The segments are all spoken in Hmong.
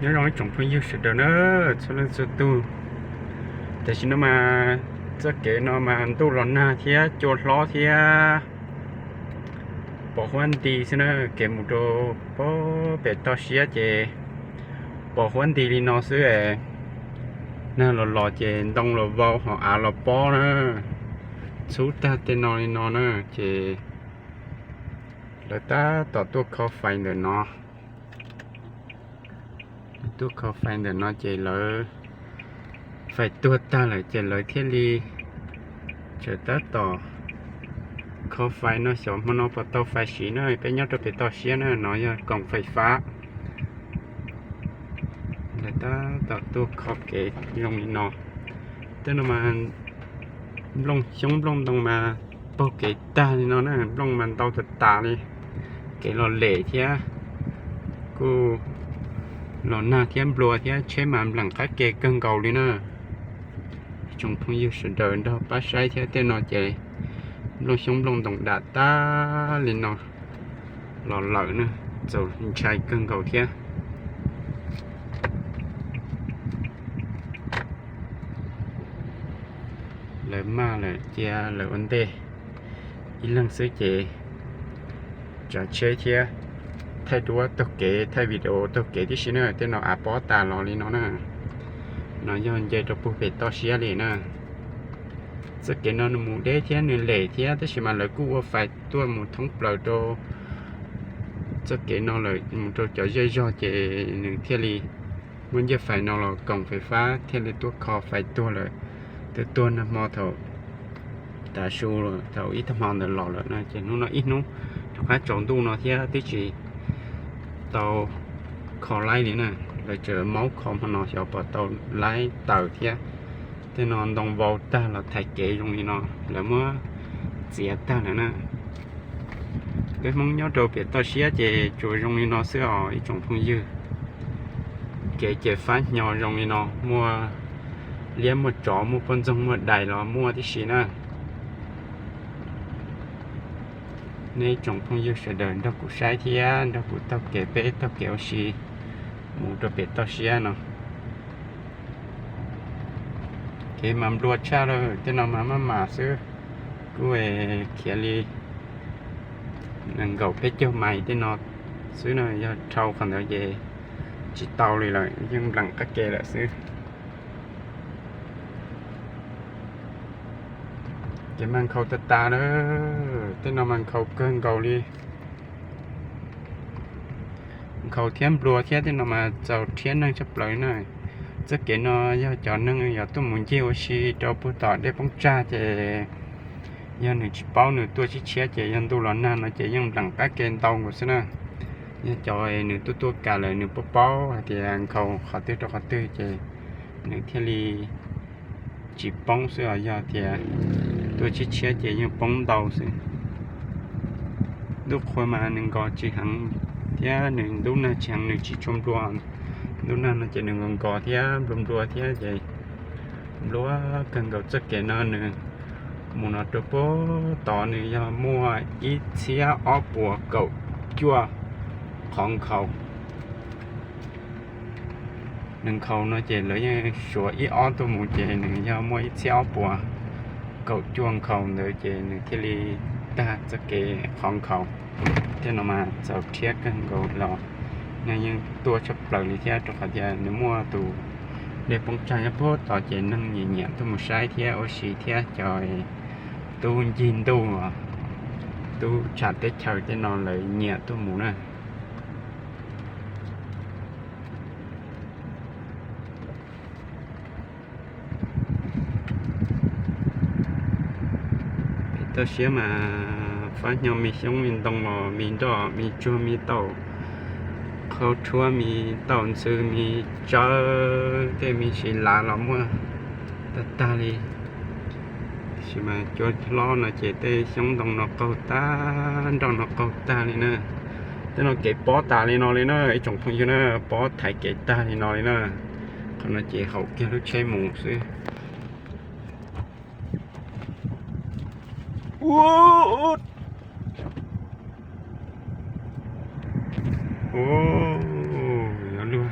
Nyob zoo ib tsoom phooj ywg sawv daws na, txhua leej txhua tus. Tam sim no mas txoj kev no mas ntuj los nag thiab cua hlob thiab pos huab nti xwb na, kev mus rau pem toj siab ces pos huab nti li no xwb. Nag los los ces ntoo los vau ho av los pob na, txhub tag tej no li no na, ces lawv tab tom tuaj kho fais ntawm no. Tuaj kho fais ntawm no ces lawv fais tuag tag lawm ces lawv thiaj li tseem tab tom kho fais no, xyov hmo no puas tau fais siv na. Peb nyob rau pem toj siab na, no yog koom fais fab. Lawv tab tom tuaj kho kev zoo li no. Tej no mas nplooj xyoob nplooj ntoo mas paug kev tag li no na, nplooj mas ntau tas tas li. Kev los lem thiab, kuj los nag thiab nplua thiab, tsheb mas npleem qab ke kawg nkaus li na. Tsoom phooj ywg sawv daws nrog pab saib thiab. Tej no ces nplooj xyoob nplooj ntoo dam tag li no los lawm na, txaus ntshai kawg nkaus thiab. Lawv maj lawm cia lawv ua ntej ib leeg xwb ces tsav tsheb thiab thaij duab taug kev, thaij video taug kev tib si na. Tej no av pob tas los li no na. No yog nce rau puag pem toj siab li na. Txoj kev no nws mus deb thiab nws lem thiab, tab sis mas lawv kuj ua fais tuaj mus thoob plaws rau txoj kev no lawm, mus rau cov zej zog ces nws thiaj li muaj ncej fais no los koom fais fab thiaj li tuaj kho fais tuag lawm. Twb tuag nag hmo thaum tav su, thaum ib tag hmo ntawd los lawm na, ces hnub no ib hnub rov qab tsaus ntuj no thiab twb tsis tau kho laib li na. Lawv tseem maub kho hmo no xyov puas tau laib taws thiab. Tej no ntoo vau tag los thaiv kev zoo li no, lawv muab txiav tag lawm na. Peb Hmoob nyob rau pem toj siab ces tsuas zoo li no xwb os ib tsoom phooj ywg. Kev ces fab hnyo zoo li no, muaj liab muaj tsov, muaj poj ntxoog muaj dais los muaj tib si na. Nej ib tsoom phooj ywg sawv daws nrog kuv saib thiab nrog kuv taug kev, peb taug kev ua si mus rau pem toj siab no. Kev mas nplua tshaj lawm, tej no mas maj mam xwb, kuj khiav li nees nkaum peb caug mais tej no xwb na, yog dhau qhov ntawd ces tsis tau li lawm, yeej npleem qab ke lawm xwb. Ces mas nkhaus tas tas lawm, tej no mas nkhaus kawg nkaus li. Nkhaus thiab nplua thiab tej no mas txaus rhiab neeg tshaj plaws na. Txoj kev no yog cov neeg yuav tuaj mus ncig ua si rau puag tom dej Poob Tsag ces yog nws tsis paub nws tuaj tshiab tshiab ces yog ntuj los nag no ces yeej npleem qab ke ntau nkaus xwb na. Yog cov nws tuaj tuaj kam lawm nws paub paub hais tias nkhaus qhov twg rau qhov twg ces nws thiaj li tsis poob xwb os, yog tias tuaj tshiab tshiab ces yeej poob ntau xwb. Ntuj qhua mas nws nkos tsis heev thiab nws ntub nag tsis heev, nws tsis tshua nplua. Ntub nag no ces nws nkos nkos thiab nplua nplua thiab ces nplua kawg nkaus. Txoj kev no nws mus no rau puag tod nws yog muaj ib txhiab ob puas kaum cuaj qhov nkhaus. Nws nkhaus no ces lawv yeej suav ib ob tuaj mus ces nws yog muaj ib txhiab ob puas kaum cuaj nkhaus ntawd ces nws thiaj li tag txoj kev qhov nkhaus. Thiab no mas txaus rhiab kawg nkaus los nag yeej tuaj tshaj plaws li thiab, rau qhov tias nws muaj tus dej Poob Tsag nyob puag tod ces neeg nyiam nyiam tuaj mus saib thiab ua si thiab cov tub ncig ntuj, tub tsham teb chaws tej no lawv nyiam tuaj mus na. Pem toj siab mas fab hnyo, me xyoob me ntoo los me nroj me tsuag me taum qhau rhuab me taum ntxhw me tsawb tej me siv lav los muaj tag tag li. Tab sis mas cua hlob no ces tej xyoob ntoo no qaug tag, nroj no qaug tag li na. Tej no kev pob tas li no li na ib tsoom phooj ywg na, pob thaiv kev tag li no li na. Qhov no ces haum kiag lub tsheb mus xwb. Ua, ua, ua, luag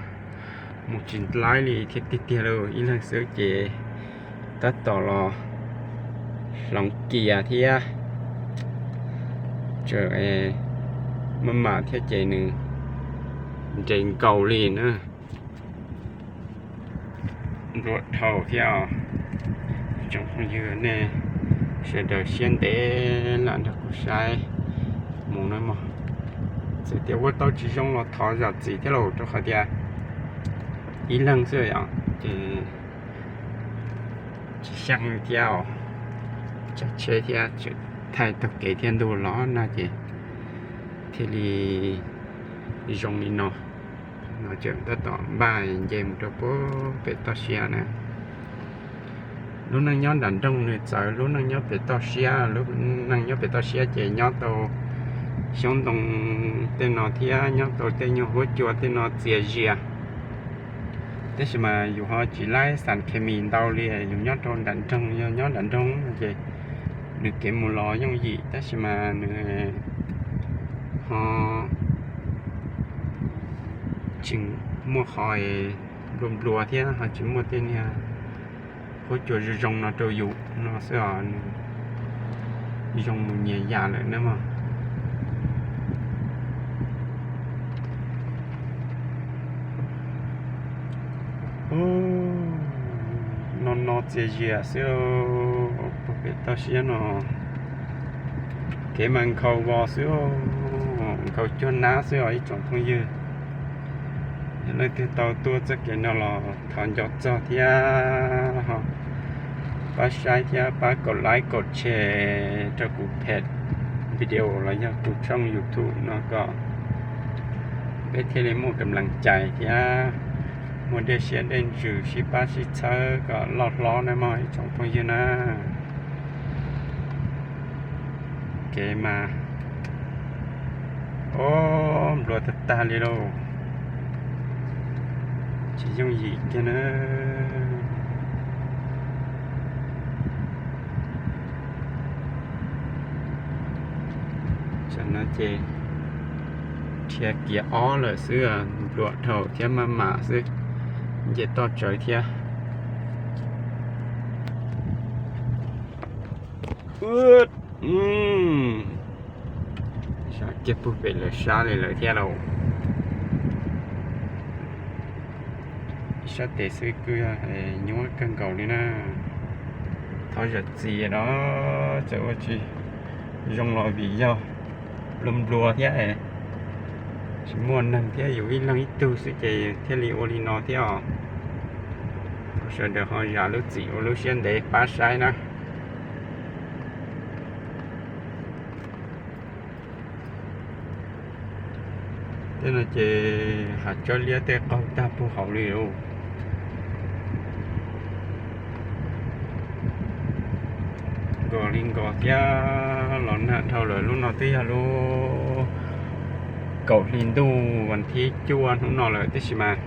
Mus tsis laib li thiab tiag tiag li, ib leeg xwb ces tab tom los hloov kias thiab, tseem maj mam thiab ces nws nres nkaus li na. Nplua dhau thiab os. Tsoom phooj ywg nej sawv daws siab ntev lam nrog kuv saib mus na mog. Txawm tias ua tau tsis zoo los thov zam txim thiab lauj, rau qhov tias ib leeg xwb os, ces tsis xyeej thiab os, tsam tsheb thiab tseem thaij taug kev thiab ntuj los nag ces thiaj li zoo li no. No tseem tab tom npaj nce mus rau pem toj siab na. Lub neej nyob nram nroog nws txawv lub neej nyob pem toj siab, lub neej nyob pem toj siab ces nyob tau xyoob ntoo tej no thiab nyob tau tej nyuag huab cua tej no txias zias. Tab sis mas yus ho tsis laib xas khes mis ntau li, yus nyob rau nram nroog, yog nyob nram nroog no ces nws kev mus los yooj yim, tab sis mas nws ho tsis muaj qhov nplua nplua thiab ho tsis muaj tej niag huab cua zoo zoo no rau yus no xwb os, nws zoo mus nyias yam lawm na mog. No no txias zias xwb, puag pem toj siab no kev mas nkhaus vos xwb, nkhaus cuag nab xwb os ib tsoom phooj ywg. Yog leej twg tau tuaj txoj kev no los thov nco txog thiab ho pab saib thiab pab kaum like kaum share rau kuv page video los yog kuv tshooj YouTube no kom peb thiaj li muaj kam lees cais thiab muaj dej siab dej ntsws sib pab sib txhawb kom loj hlob na mog ib tsoom phooj ywg na. Kev mas, o, nplua tag tag li lauj, tsis yooj yim kiag na. Tam no ces dhia kiag ob lawm xwb, nplua dhau thiab maj mam xwb, nce toj tsawv thiab. Sab kiag puag pem lawv sab li lawm thiab lauj. Sab tes xwb kuj yog nyuaj kawg nkaus li na. Thov zam txim os, txawm ua tsis zoo los vim yog nplua nplua thiab, tsis muaj neeg thiab, yus ib leeg ib tug xwb ces thiaj li ua li no thiab os. Thov sawv daws ho zam lub txim ua lub siab ntev pab saib na. Tej no ces hav tsob liab tej qaug tag puag hauv li lauj. Nkos li nkos thiab los nag dhau lawm, lub no twb yog lub kaum hli ntuj vas thib cuaj hnub no lawm, tab sis mas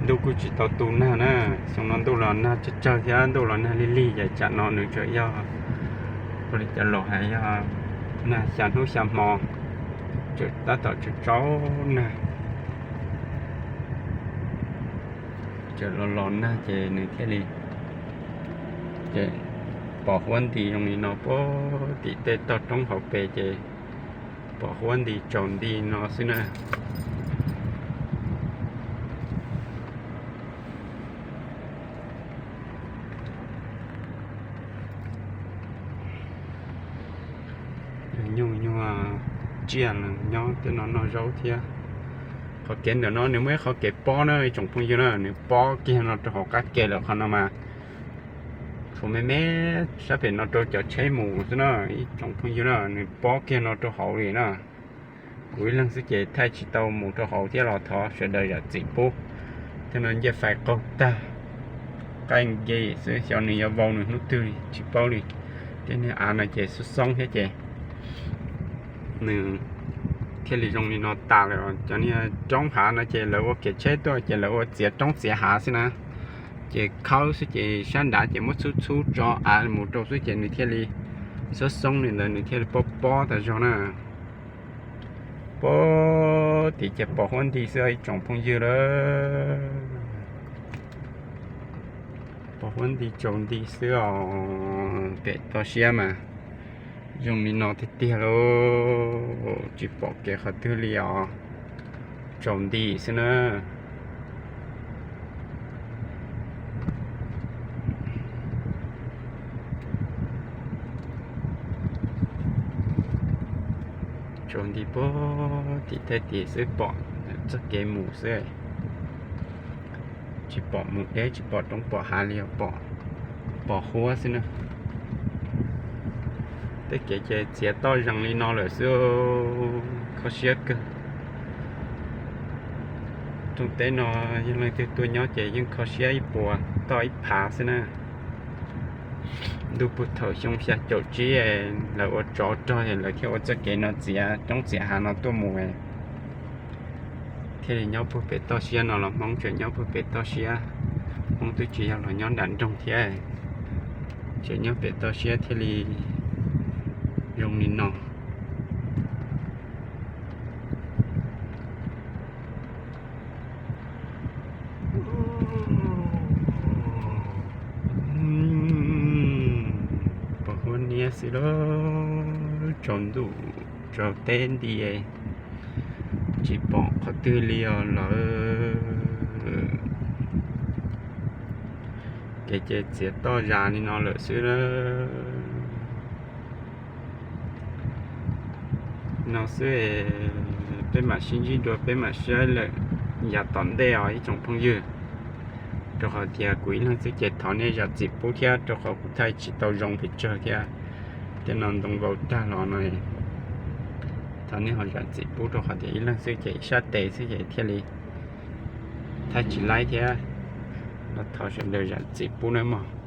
ntuj kuj tsis tau tu nag na. Xyoo no ntuj los nag tsawg tsawg thiab ntuj los nag lig lig, ces tsam no nws tseem yog ua li cov laus hais yog nag xya hnub xya hmo, tseem tab tom tsaus tsaus nag. Tseem los los nag ces nws thiaj li, ces pom huab nti zoo li no puag tim tej toj roob hauv pes ces pom huab nti tsaus nti no xwb na. Nyuj nyuag tsiaj nyob tej no noj zaub thiab. Qhov kev ntawm no nws muaj ib qhov kev pob na ib tsoom phooj ywg na, nws pob kiag no rau hauv qab ke lawm, qhov no mas tshuav me me sab pem no rau cov tsheb mus xwb na ib tsoom phooj ywg na, nws pob kiag no rau hauv li na. Kuv ib leeg xwb ces thaij tsis tau mus rau hauv thiab los thov sawv daws zam txim pub. Tej no ncej fais qaug tag, qaij nce xwb, xyov nws yuav vau nws hnub twg tsis paub li. Tej niag av no ces xoob xoob thiab ces nws thiaj li zoo li no tas lawm. Cov niag roob hav no ces lawv ua kev tsheb tuaj ces lawv ua txiav roob txiav hav xwb na, ces khawb xwb ces sab nrad ces muab txhub txhub tso av mus rau xwb ces nws thiaj li xoob xoob li ntawd, nws thiaj li pob pob tas zog na. Pog tim ces pom huab nti xwb ib tsoom phooj ywg lawm. Pom huab nti tsaus nti xwb os, pem toj siab mas zoo li no tiag tiag lauj, tsis pom kev qhov twg li os, tsaus nti xwb na. Tsaus nti pog tim thaj tim xwb pom txoj kev mus xwb, tsis pom mus deb tsis pom roob pom hav li, pom huab xwb na. Tej kev ces txiav toj zees li no lawm xwb, kho siab kawg. Rooj teb no yog leej twg tuaj nyob ces yeej kho siab ib puas toj ib phav xwb na. Ntuj pug thaum xyoo xya caum tsib lawv ua tsov rog lawv thiaj ua txoj kev no txiav roob txiav hav no tuaj mus, thiaj li nyob puag pem toj siab no los Hmoob tseem nyob puag pem toj siab. Hmoob twb tsis yog los nyob nram nroog thiab, tseem nyob pem toj siab thiaj li zoo li no. Pom huab niab xwb lawm, tsaus ntuj tsaus teb nti, tsis pom qhov twg li os lawm. Kev ces txiav toj zas li no lawm xwb na. No xwb, peb mam sib ntsib dua peb mam saib lawm yav tom ntej os ib tsoom phooj ywg. Rau qhov tias kuv ib leeg xwb ces thov nej zam txim pub thiab, rau qhov kuv thaij tsis tau zoo pes tsawg thiab. Tej no ntoo vau tag los no, thov nej ho zam txim pub rau qhov tias ib leeg xwb ces ib sab tes xwb ces thiaj li thaij tsis laib thiab. Los thov sawv daws zam txim pub nawb mog.